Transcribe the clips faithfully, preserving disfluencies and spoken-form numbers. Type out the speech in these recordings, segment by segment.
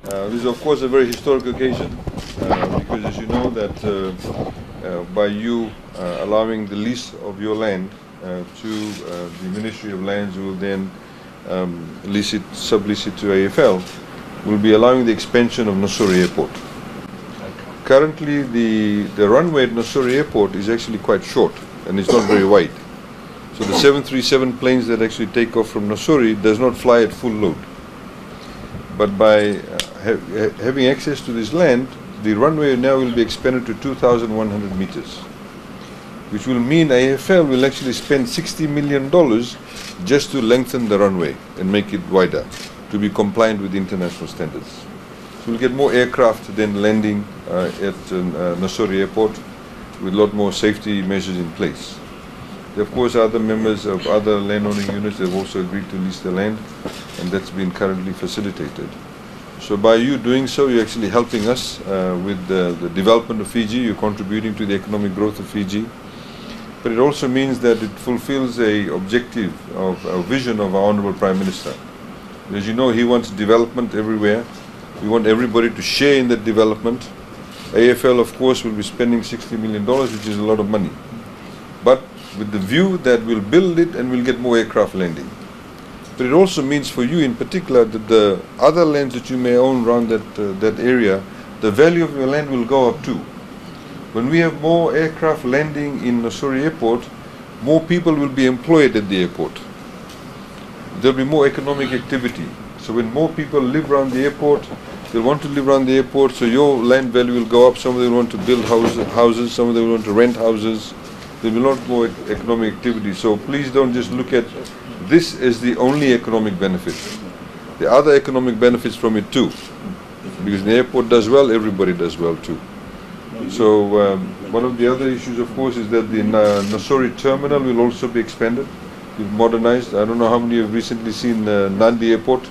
Uh, this is, of course, a very historic occasion, uh, because, as you know, that, uh, uh, by you, uh, allowing the lease of your land, uh, to, uh, the Ministry of Lands, who will then, um, lease it, sublease it to A F L, will be allowing the expansion of Nausori Airport. Currently, the, the runway at Nausori Airport is actually quite short and it's not very wide. So the seven three seven planes that actually take off from Nausori does not fly at full load. But by, uh, ha-, ha-, having access to this land, the runway now will be expanded to two thousand one hundred meters, which will mean A F L will actually spend sixty million dollars just to lengthen the runway and make it wider to be compliant with international standards. So we'll get more aircraft then landing, uh, at, um, uh, Nausori Airport with a lot more safety measures in place. There, of course, are other members of other landowning units that have also agreed to lease the land, and that's been currently facilitated. So by you doing so, you're actually helping us, uh, with the, the development of Fiji. You're contributing to the economic growth of Fiji. But it also means that it fulfills a objective of a vision of our Honorable Prime Minister. As you know, he wants development everywhere. We want everybody to share in that development. A F L, of course, will be spending sixty million dollars, which is a lot of money. But with the view that we'll build it and we'll get more aircraft landing. But it also means for you in particular that the other lands that you may own around that, uh, that area, the value of your land will go up too. When we have more aircraft landing in Nausori Airport, more people will be employed at the airport. There'll be more economic activity. So when more people live around the airport, they'll want to live around the airport, so your land value will go up. Some of them want to build houses, houses, some of them want to rent houses. There'll be a lot more ec-, economic activity. So please don't just look at this as the only economic benefit. There are other economic benefits from it too. Because the airport does well, everybody does well too. So, um, one of the other issues, of course, is that the Na-, Nausori terminal will also be expanded, be modernized. I don't know how many have recently seen, uh, Nadi Airport.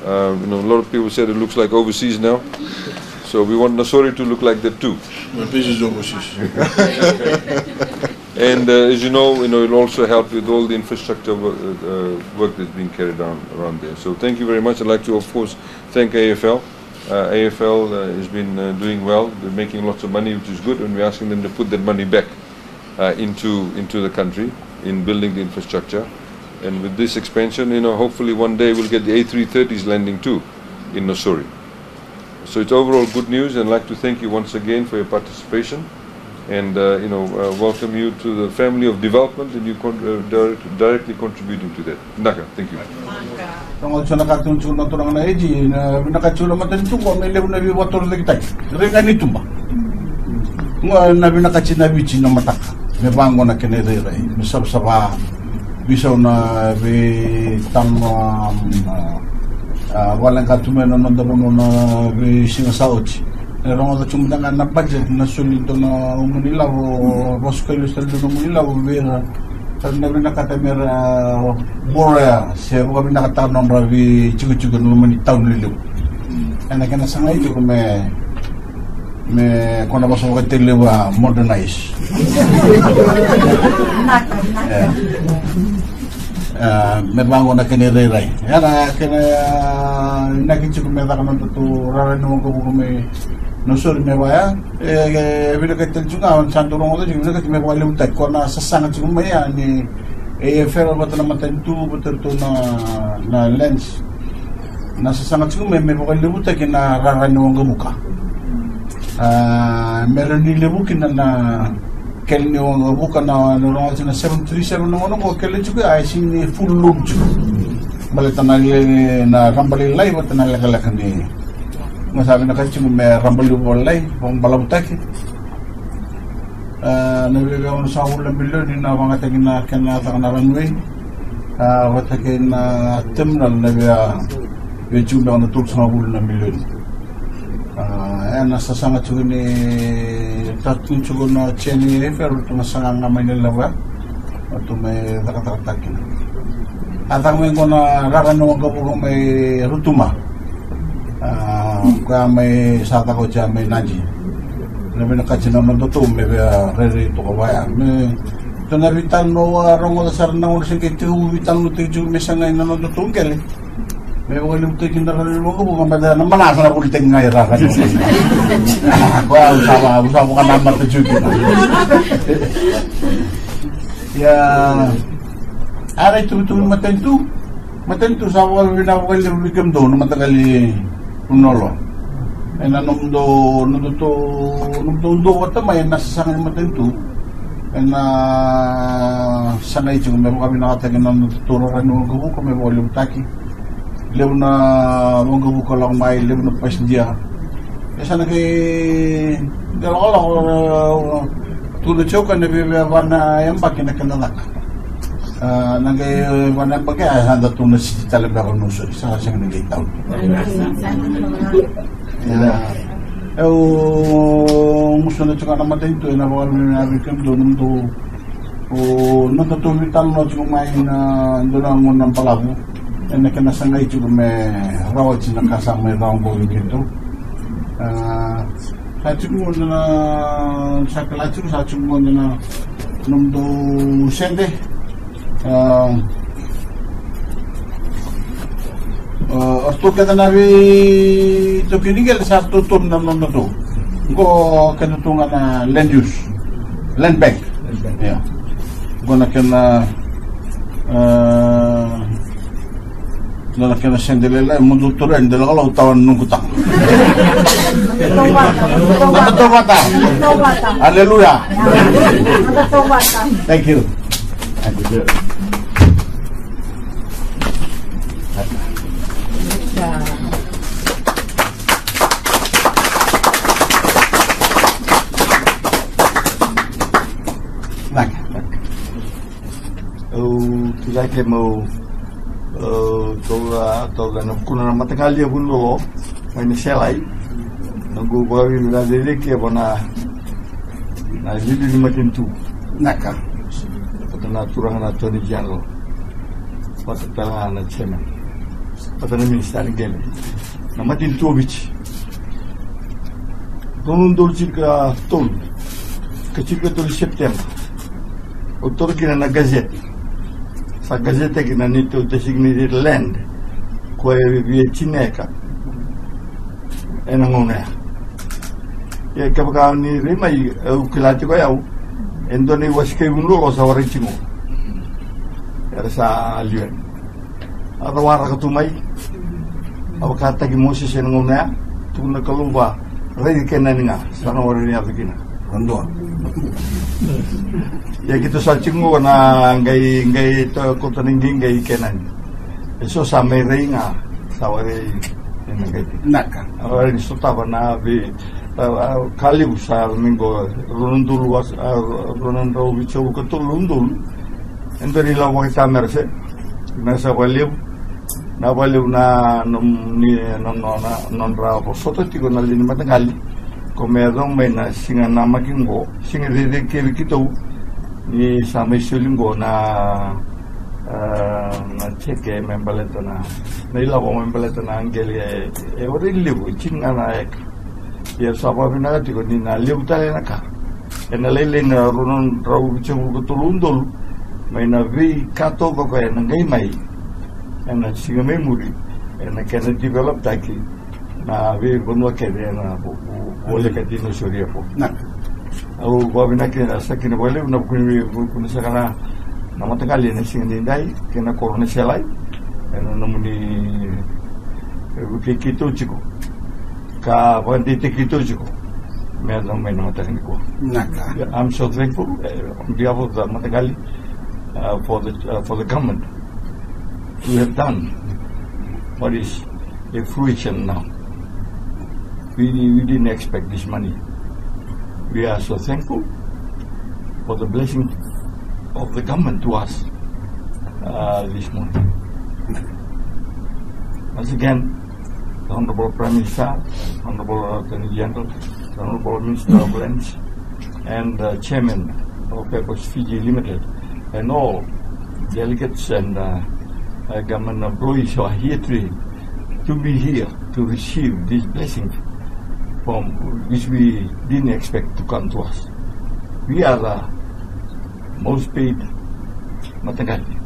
Uh, you know, a lot of people said it looks like overseas now. So we want Nausori to look like that too. My place is overseas. And, uh, as you know, you know, it'll also help with all the infrastructure wo-, uh, uh, work that's being carried on around there. So thank you very much. I'd like to, of course, thank A F L. Uh, A F L, uh, has been, uh, doing well. They're making lots of money, which is good, and we're asking them to put that money back, uh, into, into the country in building the infrastructure. And with this expansion, you know, hopefully one day we'll get the A three thirties landing too in Nausori. So it's overall good news, and I'd like to thank you once again for your participation, and, uh, you know, uh, welcome you to the family of development, and you con-, uh, direct-, directly contributing to that. Vinaka, thank you. Rogoca na ka tukuna tiko na turaga na A G, na vinakati na matanitu qo me levu na veivakatorocaketaki. Raica ni tuba. Qo na vinakati na Viti na mataka. Me vaqo na kena irairai. Me savasava. Veisau na veitama, a, a, vale ga tu mai na noda vanua na veisiga sa oti. E rogoca tu mada ga na budget na soli dua na umani lavo, ruasagavulu ka tolu na umani lavo vei ira. Sa na vinakata me ra boroya se vakavinakataka na nodra veitikotiko na loma ni tauni lelevu. Ena kena sagai tiko me, me ko na vosa vakatele va modernize. E. A, me vaqo na kena irairai. Ia na kena, a, inaki tiko me caka na nodatou rara ni waqavuka mai Nausori me vaya. E, e vinakati tale tiko ga, sa dau rogoca tiko, vinakati me vakalevutaki. Ko na sasaga tiko mai ya ni A F L vata na matanitu, vata ratou na, na lands. Na sasaga tiko mai me vakalevutaki na rara ni waqavuka. A, me rawa ni levu kina na kele ni waqavuka na, na rogoca tiko na seven three seven na gauna qo kele tiko ya, e sega ni full load tiko. Baleta na le-, na raba lailai vata na lekaleka ni. Ga sa vinakati tiko me raba levu vakalailai, vakabalavutaki. A, na veiveigaunisagavulu na milioni na vakayagataki na kena caka na runway. A, vata kei na terminal na via, via tiko beka na tolusagavulu na milioni. A, Na sasaga tiko ni tatu tiko na Jenny Eiffel, ratou na saga ga mai na levu ya. Ratou mai cakacakataki kina. A caka mai qo na rara ni waqavuka mai Rotuma. A, koya mai sa caka oti ya mai Nadi. Na vinakati na noda tou me via rairai toka vaya. Me, tou na veitalanoa, rogoca sara na gauna se qai tekivu veitalanoataki tiko me sagai na noda tou qele. Me vakalevutaki na rara ni waqavuka, mada na manasa na volitaki ga i rara. Koya au sa va, au sa vakanamata tiko kina. Ia, a rai tuvituvi matanitu. Matanitu sa vakavinavinaka vakalevu vei kemudou na mataqali Vunaoloa. Ena nomudou, nomudou, nomudou dua vata mai ena sasaga ni matanitu. Ena sagai tiko me vakavinakataki na nodatou rara ni waqavuka me vakalevutaki. Levu na waqavuka lako mai, levu na pasidia. E sa na qai, qai lakolako, tukuna tiko na viavia va na yabaki na kena caka. A, na qai va na yabaki, a, sa da tu na siti tale beka, no, sorry, sa sega ni qai tau. Ia. Au gusuna tiko na matanitu, ena vakavinavinaka vei kemudou, nomudou O nodatou veitalanoa tiko mai na dua na gauna balavu ena kena sagai tiko me rawati na ka sa mai rawa qo vei keitou. A, sa tiko qo na, sa kila tiko, sa tiko qo na nomudou sede. A, o ratou kece na veitaukei ni qele sa ratou tu na nodatou. Qo kena tu ga na land use, land bank. Ia. Qo na kena, e, qo na kena sede lailai, mo dou toro yani, de lakolako tawa na noqu taga. Noda tauvata. Noda tauvata. Aleluya. Noda tauvata. Thank you. Thank you. Vinaka. Au kila ke mau, e, toka, toka na vukuna na mataqali e Vunilolo mai na Selai. Noqu vakavinavinaka cecere ke vua na, na liuliu ni matanitu. Vinaka. Vata na turaga na Attorney General. Vata tale ga na chairman. Vata na minisita ni qele. Na matanitu o Viti. Rua na udolu tinikatolu ka tinikatolu ni Sepiteba. Au taura kina na gazette. Sa gazette kina neitou designated land. Koya e via tini na eka. Ena gauna ya. Ia kevaka ni rai mai, au kila tiko o yau. E dua na iwase kei Vunilolo sa warai tiko. Era sa liu yani. A cawaraka tu mai. A vakataki Mosese ena gauna ya. Tukuna na Kalou va, rai Kenani ga, sa na warai ni yaco kina. Dua. Ia keitou sa tiko qo na qai, qai kauta na qai, qai Kenani. E so sa mai rai ga, sa warai ena qai. Vinaka. A warai ni sotava na vei, a, a, ka levu sa mai qo, rua na udolu, a, rua na drau vitusagavulu ka tolu na udolu. E dua na ilavo vakaitamera se. Vinaka saka vakalevu. Vinaka vakalevu na, na, ni, na, na, na, nodra vosota tiko na lewe ni mataqali. Ko me yaco mai na siga namaki qo, siga cecere kei keitou. Ni sa mai soli qo na, e, na jeke me baleta na, na ilavo me baleta na qele e, e warai levu, e tini ga na eka. Ia sa vakavinaka tiko ni na levu tale na ka. Ena lailai na rua na drau vitusagavulu ka tolu na udolu. Mai na veika taucoko ena qai mai. Ena siga mai muri. Ena kena developtaki. Na veivanua kece ena vo-, vo-, voleka dina o Soriapo. Au vakavinaka kina, sa kina vakalevu na vuku ni, vuku ni saka na, na mataqali ena siga nidai, kei na koro na Selai. Ena nomuni, e, vukei keitou tiko. Ka vakadeitaki keitou tiko me yaco mai na mataka nikua. Vinaka. Yeah, I'm so thankful, uh, on behalf of the mataqali, uh, for the, uh, for the government to have done what is a fruition now. We, we didn't expect this money. We are so thankful for the blessing of the government to us, uh, this morning. Once again, Honorable Prime Minister, Honorable Attorney General, Honorable Minister of Lands, and uh, Chairman of Peppers Fiji Limited, and all delegates and uh, uh, government employees who are here today to be here to receive this blessing from which we didn't expect to come to us. We are the most paid mataqali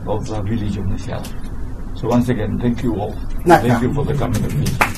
of the village of Nasela. So once again, thank you all. Thank you for the coming of this.